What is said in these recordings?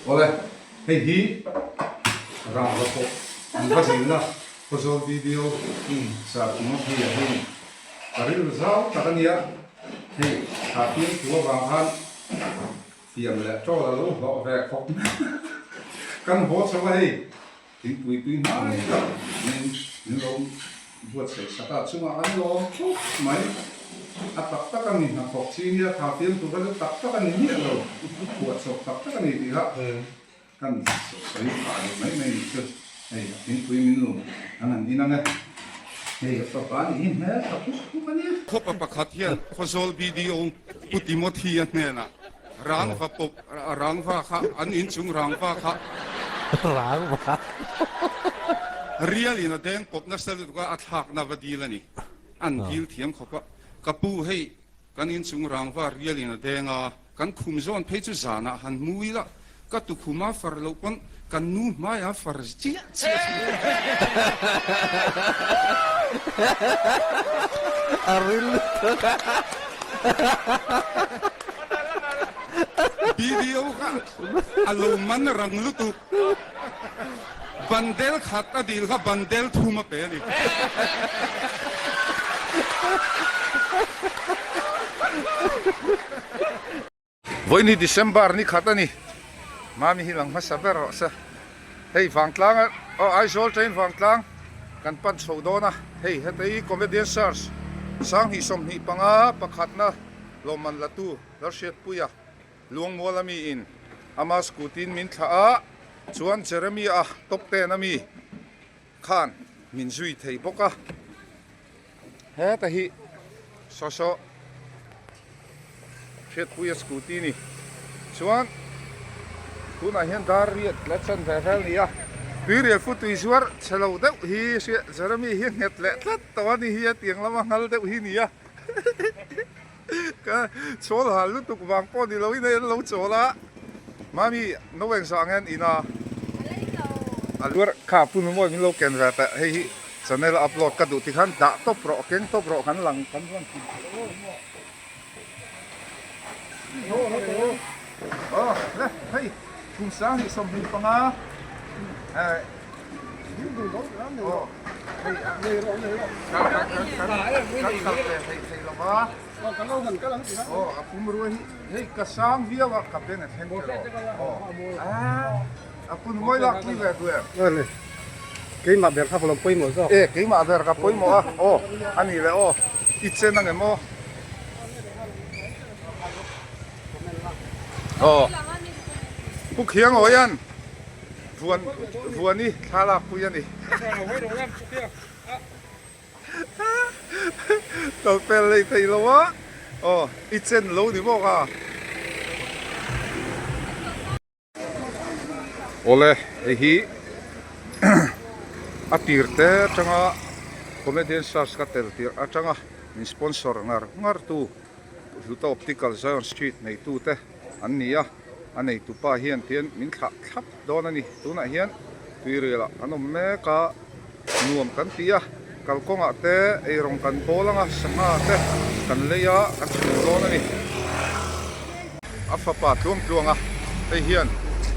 Awle, hei hi rangva pawh an va zilna Khawzawl video sar Timothy a hi ka rilru zau tak a nia. Hei thla fiam thu avang khan fiam leh ṭawl a lo hlawh ve khawp mai. Kan haw chho a hei. Thingpui tui hnai tak min min lo buatsaih sak a, chungah an lawm khawp mai. A tak tak a ni, hnathawk chi nia tha fiam tur kha chu tak tak a ni miah lo, phuahchawp tak tak a ni tih kha kan sawi phah leh mai mai nih chu. Hei a thingpui min lum an han in ang e. Hei a fapa nih hi hmel tha khup khup a nia. Khawpa pakhat hian Khawzawl BDO Pu Timothy-a hnenah Rangva pawp, rangva kha, an inchung rangva kha. Rangva. Rialin a deng pawp nasa lutuk a, a thlakna va dil a ni. An dil thiam khawp a, ka pu hei kan inchung rangva rialin a deng a, kan khum zawn phei chu zanah han mu ila, Ka tukhum a far loh pawn kan nu hmai a far chiah chiah thin. A ril lutuk a. Video kha a lo man rang lutuk. Bandel khat a dil kha bandel thum a pe a ni. Vawiini December ni khat a ni. Mami hi lang hmasa ber rawh se. Hei Vangtlang a aw Aizawl train Vangtlang kan pan chho dawn a. Hei heta hi Comedian Search 2025 pakhatna lawmman latu Lalhriatpuia Luangmual ami in ama scooty in min thlah a, chuan Jeremy a top ten ami khan min zui thei bawk a. Heta hi saw saw hriatpuia scooty ni chuan tunah hian dar riat la chan ve vel ni a tuirial fu tui zuar chhe lo deuh hi hriat Jeremy hi nghet leh tlat tawh a ni hi a tiang lama nghal deuh hi ni a Ka chawl hal lutuk vang pawh ni loin hei an lo chawl a, Mami no eng zah ang hian in a a luar kha pu nu mawi min lo ken ve teh hei hi channel a upload ka duh tikhan dah tawp rawh keng tawp rawh kan lang kan rawn ti aw le hei kum 2025 eh Keimah ber kha ka lo pawimawh zawk. E keimah ber ka pawimawh a aw a ni le aw i chen ang em aw. Aw Pu Khiangawian. Vuan Vuani thlalak pui a ni. Tawlhpel lei thei lo a, aw i chen lo ni bawk a. Awle hei hi a tir te atanga Comedian Search ka tel tirh atanga min sponsor ngar ngar tu Hluta Optical Zion Street neitu te an ni a. A neitu pa hian tian min thlah thlap dawn a ni. Tunah hian tuirial ah kan awm mek a, nuam kan ti a, kalkawngah te eirawng kan bawl ang a, sangha te kan lei a, kan chhung dawn a ni. A fapa tluang tluang a, hei hian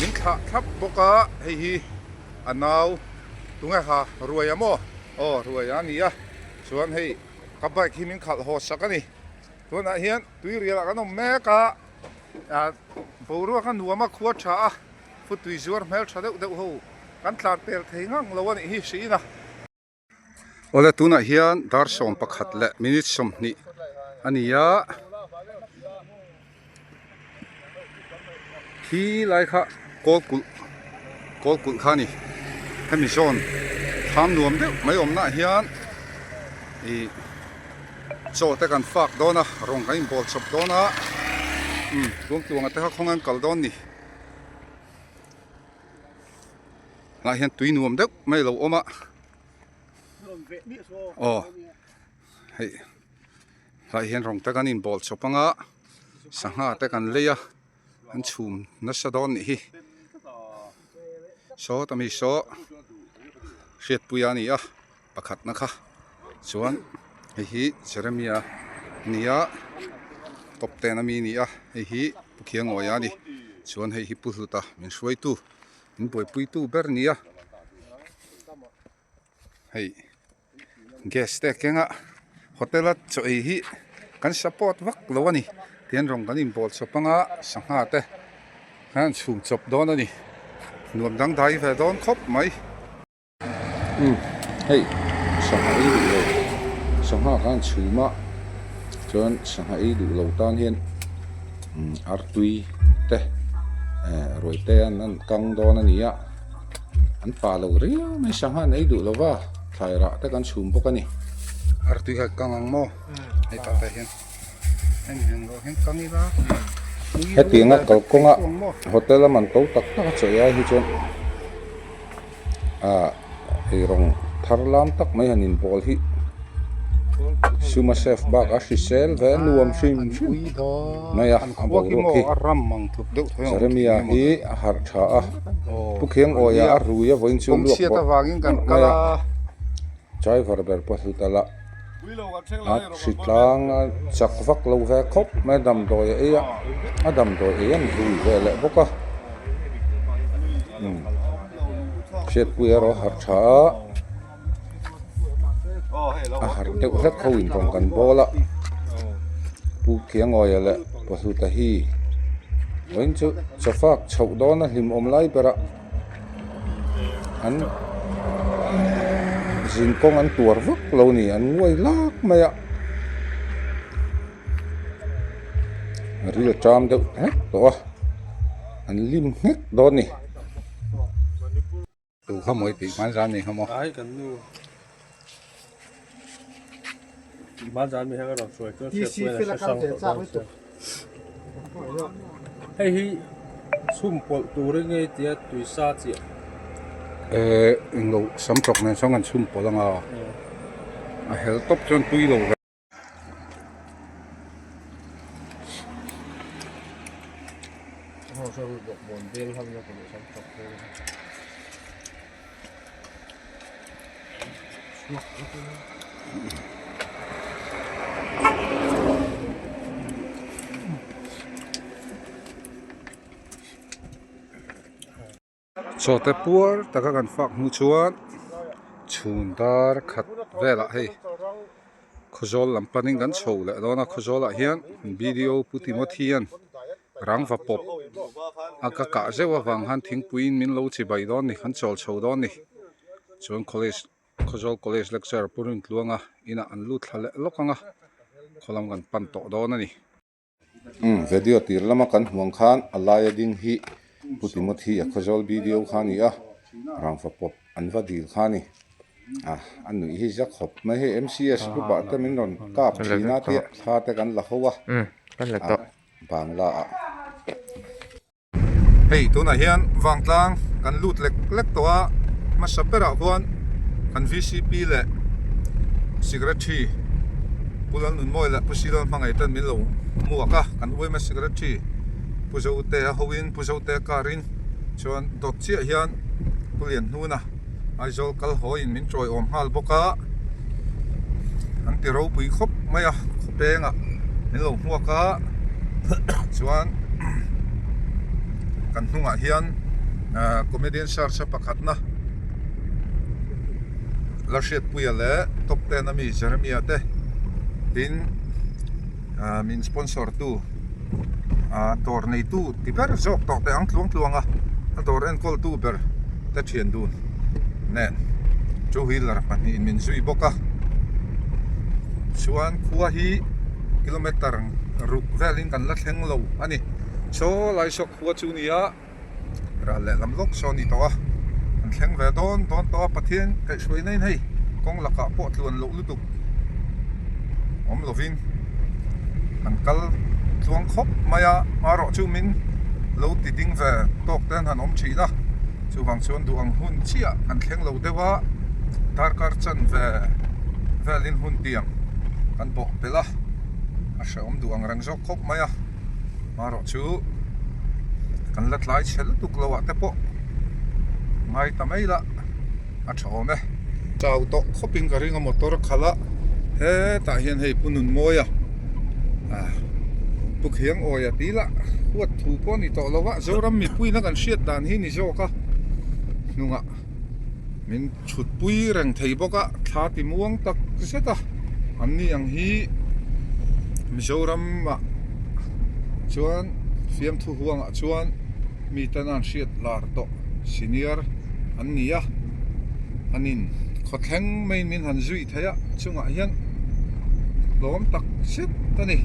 min thlah thlap bawk a, hei hi a nau tunge ha Ruaia maw? Aw Ruaia a ni a, chuan hei ka bike hi min khalh haw sak a ni. Tunah hian tuirial ah kan awm mek a. Boruak a nuam a, khua tha a, futui zuar hmel tha deuh deuh ho kan tlan pel thei ngang lo a nih hi hriin a. Awle tunah hian dar 11 leh minute 20 a ni a, khi lai kha kawl kulh kawl kulh kha a ni, hemi zawn thlam nuam deuh mai awmnaah hian ih. Chaw te kan fak dawn a, rawng kan inbawl chawp dawn a, umm tluang tluanga te kha khawnge an kal dawn ni. Hnah hian tui nuam deuh mai a lo awm a, aw hei hlai hian rawng te kan inbawl chawp ang a, sangha te kan lei a, an chhum nasa dawn nih hi. Saw ta mi saw hriatpui a ni a. Pakhatna kha chuan hei hi Jeremia a ni a, top ten ami a ni a, hei hi Pu Khiangawia a ni. Chuan hei hi Pu Hluta min hruaitu min buaipuitu ber nia hei gas te kenga hotel a chaw ei hi kan support vak lo a ni tihian rawng kan inbawl chawp anga sangha te kan han chhum chawp dawn a ni nuam dangdai ve dawn khawp mai. Umm hei sangha ei duh lo sangha khan chhum a chuan sangha ei duh lo tan hian umm artui te eh ruai te an an kang dawn a ni a an pa lo riau mai sangha an ei duh lo va thlai rah te kan chhum bawk a ni. Artui kha kang ang maw hei tah te hian hemi ang lo hian kang ila Hetianga kalkawnga hotel a man to tak tak a chawi ai hi chuan. Ah eirawng thar lam tak mai han inbawl hi suma chef bak a hrisel ve nuam hrim hrim mai a a boruak hi Jeremia hi a harh tha a Pu Khiangawia a rui a vawiin chu luak bawrh bawrh mai a driver ber pawh hlut a la a hritlang a chak vak lo ve khawp mai a damdawi a ei a a damdawi ei an rui ve leh bawk a umm hriatpui erawh a harh tha a a harh deuh hlek ho in rawn kan bawl a Pu Khiangawia leh Pahluta hi vawiin chu chawfak chhoh dawn a hlimawm lai ber a. An zinkawng an tuar vak lo a ni an nguai lak mai a ril a ṭam deuh hlek tawh a an lim nghek dawn a ni. Tu kha mawi tih hman zan ni kha maw. Hei hi chhum pawlh turin nge tia tui sa chiah. Eh englo sam tawk nen chuan kan chhum pawlh anga a hel tawp chuan tui lo ve. Chawte puar taka kan fak hnu chuan chhun dar khat velah hei Khawzawl lam panin kan chho leh dawn a Khawzawl ah hian B_D_O Pu Timothy an rangva pawp a ka kah zeuh avang khan thingpuiin min lo chi bai dawn ni kan chawl chho dawn ni chuan college Khawzawl college lecturer Pu Rintluanga inah an lut thla leh lawk ang a khawlam kan pan tawh dawn a ni. Umm video tir lama kan hmuh ang khan a laia ding hi Pu Timothy a Khawzawl video kha a ni a rangva pawp an va dil kha a ni a a nuih hi za khawp mai hei M_C_S group ah te min rawn kap thin a tia thla te kan la ho a a bangla ah. Hei tunah hian vangtlang kan lut lek lek tawh a, hmasa berah khuan kan vcp leh secretary Pu Lalnunmawi leh Pu Silal hmangaih ten min lo hmuak a, kan yma secretary Pu Zote a hoin Pu Zote a car in chuan dawt chiah hian Pu Lianhnuna Aizawl kal hawiin min tawiawm nghal bawk a, an ti ropui khawp mai a khawpengah min lo hmuak a chuan kan hnungah hian ahh comedian search a pakhatna la hriatpuia leh top ten ami Jeremia te tin ahh min sponsor tu ahh dawr neitu ti ber zawk tawh teh ang tluang tluang a a dawr enkawl tu ber te thian dun nen two wheeler pahnihin min zui bawk a chuan khua hi kilometer ruk velin kan la thleng lo a ni saw lai saw khua chu nia ral lehlam lawk saw a ni tawh a kan thleng ve dawn dawn tawh a Pathian kaihhruai na in hei kawng lakah pawh tluan loh lutuk awm lovin kan kal tluang khawp mai a marawh chu min lo ti ding ve tawk te an han awm thin a chuvang chuan duh ang hun chiah kan thleng lo deuh a darkar chan ve velin hun tiang kan bawh belh a a hrehawm duh ang reng zawk khawp mai a marawh chu kan la tlai chhe lutuk lo ah te pawh ngai ta mai la. a tha awm e. Chau tawh khawpin ka ring a motor a khalh a hetah hian hei Pu Nunmawia ah Pu Khiangawia tih lah huat thu pawh a ni tawh lo a, Zoram mipuina kan hriat dan hi ni zawk a, hnungah min chhutpui reng thei bawk a, thla ti muang tak zet a, an ni ang hi Mizoramah chuan fiamthu huangah chuan mi tan an hriat lar tawh senior an ni a, an in khawthleng maiin min han zui thei a chungah hian hlawm tak zet a ni.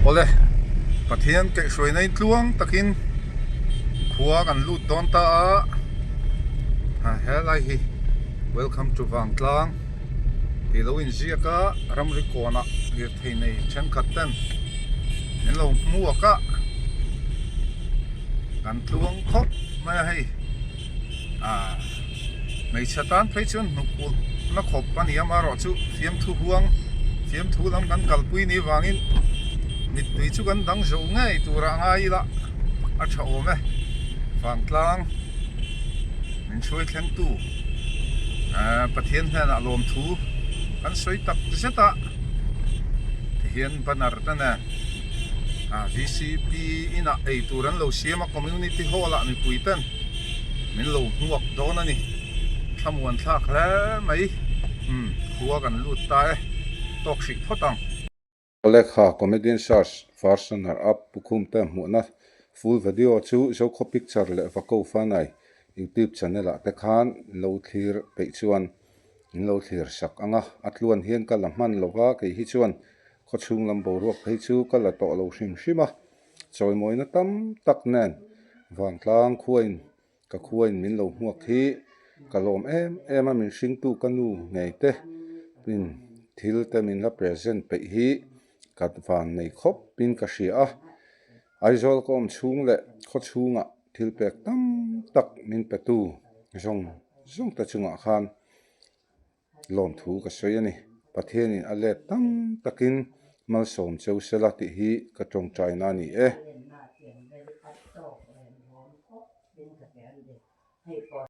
Awle, Pathian kaihhruaina in tluang takin khua kan lut dawn ta a, ha helai hi welcome to Vangtlang tih lo inziak a, ramri kawnah lirthei nei thenkhat ten min lo hmuak a, kan tluang khawp mai a hei ah hmeichhe tan phei chuan hnuk ulh na khawp a ni a amaherawh chu fiamthu huang fiamthu lam kan kalpui ni vangin mittui chu kan dang zo ngei turah ngai ila a tha awm e vangtlang min hruai thleng tu ah Pathian hnenah lawmthu kan sawi tak zet a tihian banner te nen ah V_C_P inah ei tur an lo siam a community hall ah mipui ten. min lo hmuak dawn a ni thlamuan thlak hle mai umm khua kan lut ta e tawk hrih phawt ang. Lekha Comedian Search First Runner Up Pu Khumte hmuhna full video chu Zokhaw Picture leh Vako Fanai YouTube channel ah te khan lo thlir peih chuan in lo thlir sak ang a, a tluan hian ka la hman lova kei hi chuan khawchhung lam boruak phei chu ka la tawh lo hrim hrim a. Chawimawina tam tak nen vantlang khuain ka khuain min lo hmuak hi ka lawm em em a, min hringtu ka nu ngei te in thil te min la present peih hi ka van nei khawp in ka hria a, Aizawl ka awm chhung leh khaw chhungah thil pek tam tak min pe tu zawng zawng te chungah khan Lawmthu ka sawi a ni. Pathianin a let tam takin malsawm cheu sela tih hi ka tawngtaina a ni e.